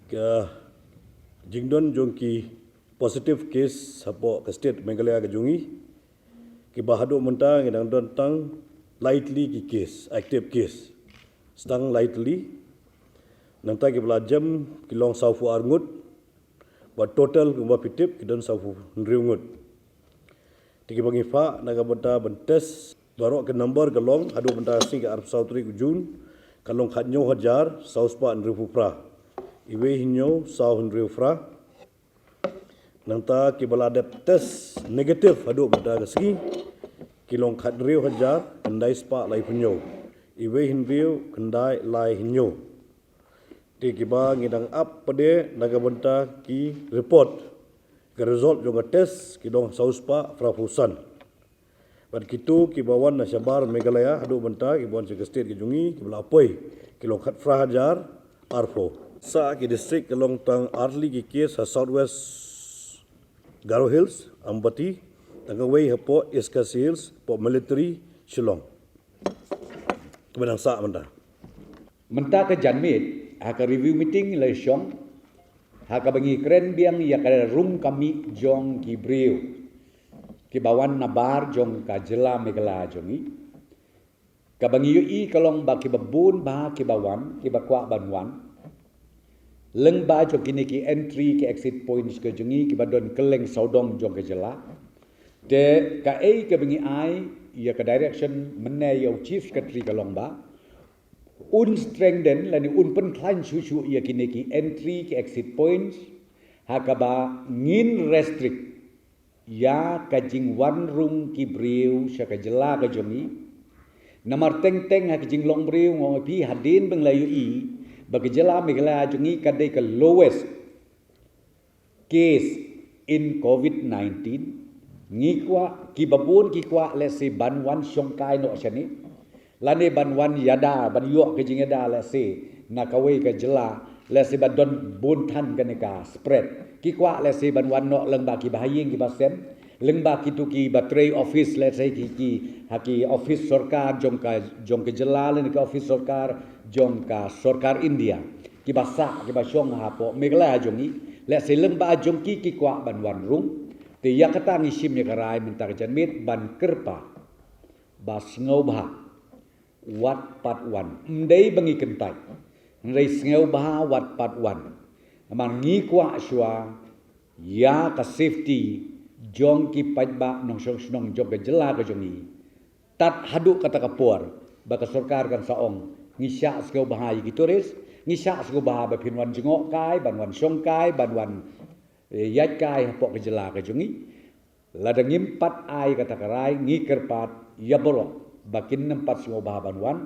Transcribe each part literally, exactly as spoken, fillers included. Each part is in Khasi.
Ka jingdon jong ki positive case hapoh ka state Meghalaya ka jong ngi, kiba haduh mynta ngi dang don tang lai tylli ki case, active case. Tang lai tylli. Nangta kiba la jem ki long sawphew ar ngut. Bad total kumba phi tip ki don sawphew hynriew ngut. Te kiba ngi phah na ka bynta ban test baroh ka number ka long haduh mynta ka sngi ka arphew saw tarik u Jun, ka long khathynñiew hajar saw spah hynriewphew phra. Iwei hynñiew saw hynriew phra. Nangta kiba la dep test negative haduh mynta ka sngi, ki long khathynriew hajar khyndai spah laiphew hynñiew. Iwei hynriew khyndai lai hynñiew. Te kiba ngi dang ap pat de na ka bynta ki report, ka result jong ka test, ki long saw spah phraphew san. Bad kito kiba wan na shabar Meghalaya haduh mynta, kiba wan sha ka state ka jong ngi, kiba la poi, ki long khatphra hajar arphew. Sa ki district ka long tang ar tylli ki case ha South West Garo Hills, Ampati, tang kawei hapoh East Khasi Hills, hapoh Military, Shillong. Kiba nang sah mynta. Mynta ka janmiet, ha ka review meeting la shong, ha kaba ngi kren biang ïa ka rung ka mih jong ki briew kiba wan nabar jong ka jylla Meghalaya jong ngi. Kaba ngi ïohi ka long ba kiba bun bha kiba wan, kiba kwah ban wan. Lyngba jong kine ki entry ki exit points ka jong ngi kiba don kylleng sawdong jong ka jylla. Te kaei kaba ngi ai ïa ka direction mynne ïa u Chief Secretary ka long ba un strengthen lane un pynkhlaiñ shuh shuh ïa kine ki entry ki exit points, ha kaba ngin restrict ïa ka jingwan rung ki briew sha ka jylla ka jong ngi. Namar teng teng ha ka jinglong briew, nga ong ïa phi, hadien ba ngi la ïohi ba ka jylla Meghalaya jong ngi ka dei ka lowest case in covid nineteen, ngi kwah, kiba bun ki kwah lehse ban wan shongkai noh shane, lane ban wan ïada, ban ïoh ka jingïada lehse na kawei ka jylla, lehse ba don bun than kane ka spread. Ki kwah lehse ban wan noh lyngba kiba ha ïing kiba sem, lyngba kito kiba trei office, lehse ki, ki ha ki office sorkar jong ka, jong ka jylla lane ki office sorkar jong ka sorkar India, kiba sah, kiba shong hapoh Meghalaya jong ngi, lehse lyngba jong ki ki kwah ban wan rung. Te ïa kata ngi shim ïa ka rai mynta ka janmiet ban kyrpad ba sngewbha wat pat wan. Ym dei ba ngi kyntait, hynrei sngewbha wat pat wan. Namar ngi kwah shuwa ïa ka safety jong ki paidbah nongshong shnong jong ka jylla ka jong ngi. Tad haduh kata ka por ba ka sorkar kan sa ong, ngi shah sngewbha ïa ki tourist, ngi shah sngewbha ba phin wan jngohkai, ban wan shongkai, ban wan, eh, ïaidkai hapoh ka jylla ka jong ngi. Lada ngim pat ai kata ka rai, ngi kyrpad ïa baroh ba kin nym pat sngewbha ban wan.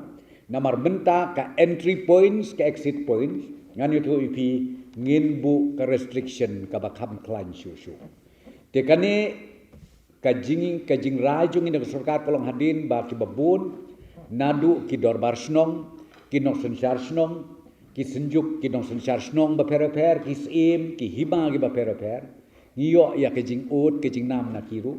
Namar mynta ka entry points, ka exit points, ngan ïathuh ïa phi, ngin buh ka restriction kaba kham khlaiñ shuh shuh. Te kane ka jing, ka jingrai jong ngi na ka sorkar ka long hadien ba kiba bun, naduh ki dorbar shnong, ki nongsynshar shnong, ki synjuk ki nongsynshar shnong bapher bapher, ki syiem, ki hima kiba pher bapher, ngi ïoh ïa ka jingud, ka jingnam na ki ruh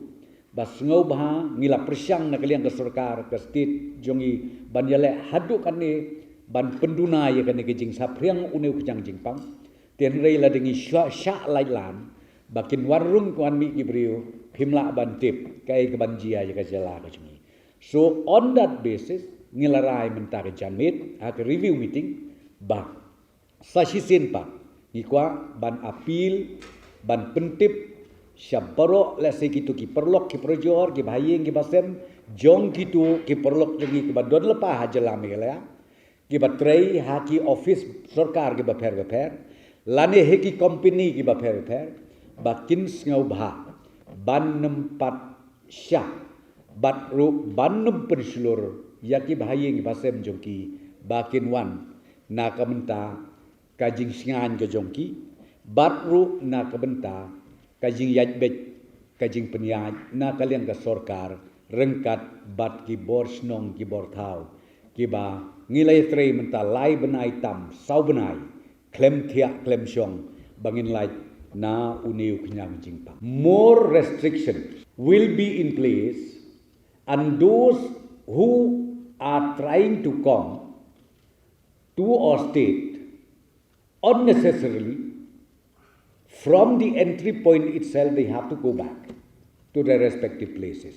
ba sngewbha, ngi la pyrshang na ka liang ka sorkar ka state jong ngi ban ïaleh haduh katne ban pynduna ïa kane ka jingsaphriang une u khñiang jingpang. Te hynrei lada ngi shah, shah lait lan ba kin wan rung kin wan mih ki briew, phim lah ban tip kaei kaban jia ïa ka jylla ka jong ngi. So on that basis, ngi la rai mynta ka janmiet ha ka review meeting ba sa shisien pat ngi kwah ban appeal, ban pyntip sha baroh, lehse kito ki paralok ki parajor, kiba ha ïing kiba sem, jong kito ki paralok jong ngi kiba don lypa ha jylla Meghalaya, kiba trei ha ki office sorkar kiba pher bapher, lane ha ki company kiba pher bapher, ba kin sngewbha ban nym pat shah, bad ruh ban nym pynshlur ïa kiba ha ïing kiba sem jong ki ba kin wan na ka bynta ka jingsngewbha ka jong ki, bad ruh na ka bynta ka jingïaid beit, ka jingpynïaid na ka liang ka sorkar ryngkat bad ki bor shnong ki bor thaw kiba ngi la ïatrei mynta lai bnai tam saw bnai, khlem thiah khlem shong, ba ngin lait na une u khñiang jingpang. More restrictions will be in place, and those who are trying to come to our state unnecessarily, from the entry point itself, they have to go back to their respective places.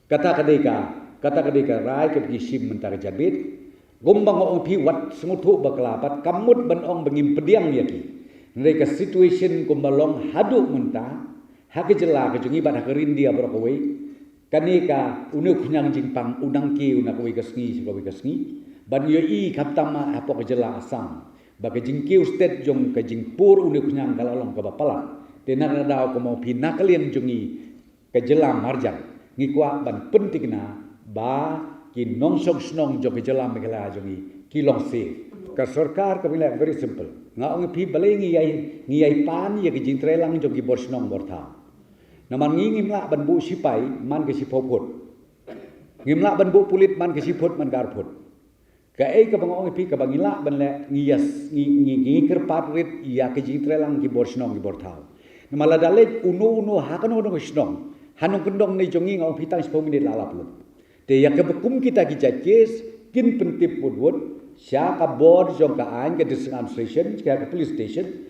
Kata ka dei ka, kata ka dei ka rai kaba ngi shim mynta ka janmiet. Kumba nga ong phi, wat sngewthuh bakla pat, kam mut ban ong ba ngim pdiang ïa ki. Hynrei ka situation kumba long haduh mynta ha ka jylla ka jong ngi bad ha ka ri India baroh kawei, kane ka une u khñiang jingpang u nang kiew na kawei ka sngi sha kawei ka sngi. Bad ngi ïohi khamtam hapoh ka jylla Assam ba ka jingkiew stet jong ka jingpur une u khñiang ka la long kaba palat. Te na ka daw, kumba ong phi, na ka liang jong ngi ka jylla marjan, ngi kwah ban pyntikna ba ki nongshong shnong jong ka jylla Meghalaya jong ngi ki long safe. Ka sorkar ka Meghalaya very simple. Nga ong ïa phi, balei ngi ïai, ngi ïai pan ïa ka jingtreilang jong ki bor shnong bor thaw. Namar ngi ngim lah ban buh sipai man ka shiphew phut. Ngim lah ban buh pulit man ka shi phut, man ka ar phut. Kaei kaba nga ong ïa phi, kaba ngi lah ban leh, ngi ïas, ngi, ngi, ngi kyrpad rit ïa ka jingtreilang ki bor shnong ki bor thaw. Namar lada leit uno uno ha kano kano ka shnong, ha nongkyndong ne jong ngi, nga ong ïa phi, tang shiphew minit la lap lut. Te ïa kaba kum kita ki jait case, kin pyntip wut wut sha ka bor jong ka aiñ, ka district administration, sha ka police station.